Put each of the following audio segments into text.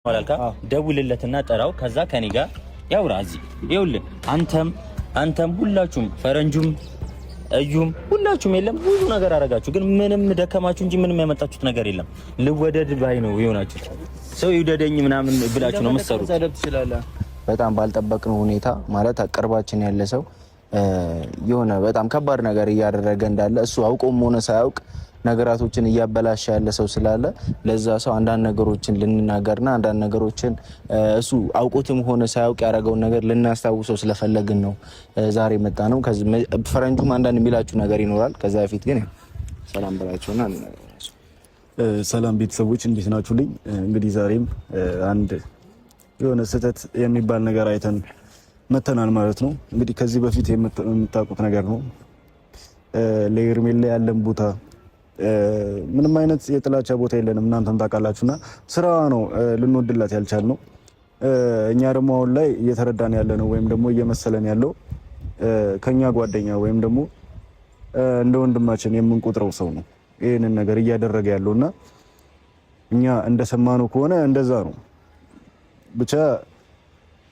አላልካ? ደውልለትና ጠራው። ከዛ ከኔ ጋር ያውራ። እዚህ ይኸውልህ፣ አንተም ሁላችሁም ፈረንጁም እዩም ሁላችሁም የለም ብዙ ነገር አደረጋችሁ፣ ግን ምንም ደከማችሁ እንጂ ምንም ያመጣችሁት ነገር የለም። ልወደድ ባይ ነው የሆናችሁት። ሰው ይውደደኝ ምናምን ብላችሁ ነው የምትሰሩት። በጣም ባልጠበቅነው ሁኔታ ማለት ቅርባችን ያለ ሰው የሆነ በጣም ከባድ ነገር እያደረገ እንዳለ እሱ አውቆም ሆነ ሳያውቅ ነገራቶችን እያበላሸ ያለ ሰው ስላለ ለዛ ሰው አንዳንድ ነገሮችን ልንናገርና አንዳንድ ነገሮችን እሱ አውቆትም ሆነ ሳያውቅ ያደረገውን ነገር ልናስታውሰው ስለፈለግን ነው ዛሬ መጣ ነው። ፈረንጁም አንዳንድ የሚላችሁ ነገር ይኖራል። ከዛ በፊት ግን ሰላም ብላችሁና ሰላም ቤተሰቦች እንዴት ናችሁልኝ? እንግዲህ ዛሬም አንድ የሆነ ስህተት የሚባል ነገር አይተን መተናል ማለት ነው። እንግዲህ ከዚህ በፊት የምታውቁት ነገር ነው። ለሄርሜላ ያለን ቦታ ምንም አይነት የጥላቻ ቦታ የለንም። እናንተም ታውቃላችሁና ስራዋ ነው ልንወድላት ያልቻልነው። እኛ ደግሞ አሁን ላይ እየተረዳን ያለ ነው ወይም ደግሞ እየመሰለን ያለው ከኛ ጓደኛ ወይም ደግሞ እንደ ወንድማችን የምንቆጥረው ሰው ነው ይህንን ነገር እያደረገ ያለውና እኛ እንደሰማነው ከሆነ እንደዛ ነው። ብቻ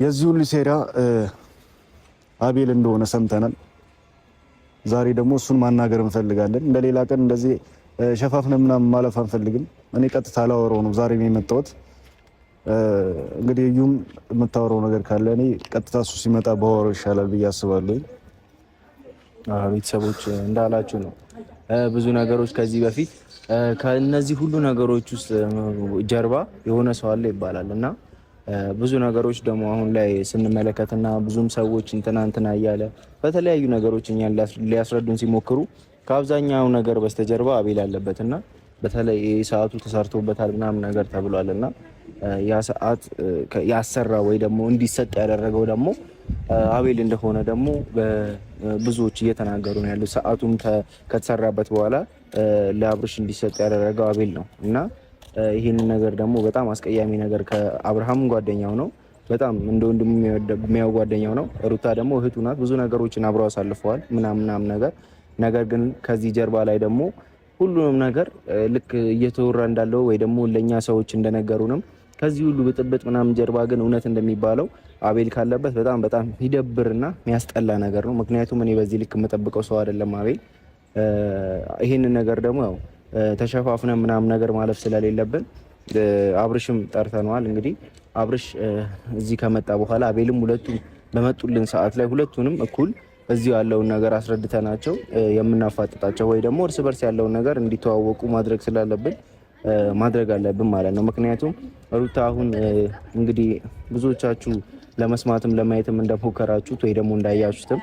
የዚህ ሁሉ ሴራ አቤል እንደሆነ ሰምተናል። ዛሬ ደግሞ እሱን ማናገር እንፈልጋለን። እንደሌላ ቀን እንደዚህ ሸፋፍነ ምናምን ማለፍ አንፈልግም። እኔ ቀጥታ ላወራው ነው ዛሬ የመጣሁት። እንግዲህ እዩም የምታወራው ነገር ካለ እኔ ቀጥታ እሱ ሲመጣ ባወራው ይሻላል ብዬ አስባለሁ። ቤተሰቦች እንዳላችሁ ነው ብዙ ነገሮች ከዚህ በፊት ከነዚህ ሁሉ ነገሮች ውስጥ ጀርባ የሆነ ሰው አለ ይባላል እና ብዙ ነገሮች ደግሞ አሁን ላይ ስንመለከትና ብዙም ሰዎች እንትና እንትና እያለ በተለያዩ ነገሮች እኛን ሊያስረዱን ሲሞክሩ ከአብዛኛው ነገር በስተጀርባ አቤል አለበትና በተለይ ሰዓቱ ተሰርቶበታል ምናምን ነገር ተብሏል እና ያ ሰዓት ያሰራ ወይ ደግሞ እንዲሰጥ ያደረገው ደግሞ አቤል እንደሆነ ደግሞ ብዙዎች እየተናገሩ ነው ያሉት። ሰዓቱም ከተሰራበት በኋላ ለአብርሽ እንዲሰጥ ያደረገው አቤል ነው እና ይህንን ነገር ደግሞ በጣም አስቀያሚ ነገር ከአብርሃም ጓደኛው ነው፣ በጣም እንደ ወንድሙ የሚያው ጓደኛው ነው። ሩታ ደግሞ እህቱ ናት። ብዙ ነገሮችን አብረው አሳልፈዋል ምናምን ምናምን ነገር ነገር ግን ከዚህ ጀርባ ላይ ደግሞ ሁሉንም ነገር ልክ እየተወራ እንዳለው ወይ ደግሞ ለኛ ሰዎች እንደነገሩንም ከዚህ ሁሉ ብጥብጥ ምናምን ጀርባ ግን እውነት እንደሚባለው አቤል ካለበት በጣም በጣም ይደብርና የሚያስጠላ ነገር ነው። ምክንያቱም እኔ በዚህ ልክ የምጠብቀው ሰው አይደለም አቤል። ይህንን ነገር ደግሞ ያው ተሸፋፍነ ምናምን ነገር ማለፍ ስለሌለብን አብርሽም ጠርተነዋል። እንግዲህ አብርሽ እዚህ ከመጣ በኋላ አቤልም ሁለቱም በመጡልን ሰዓት ላይ ሁለቱንም እኩል እዚሁ ያለውን ነገር አስረድተናቸው የምናፋጥጣቸው ወይ ደግሞ እርስ በርስ ያለውን ነገር እንዲተዋወቁ ማድረግ ስላለብን ማድረግ አለብን ማለት ነው። ምክንያቱም ሩታ አሁን እንግዲህ ብዙዎቻችሁ ለመስማትም ለማየትም እንደሞከራችሁት ወይ ደግሞ እንዳያችሁትም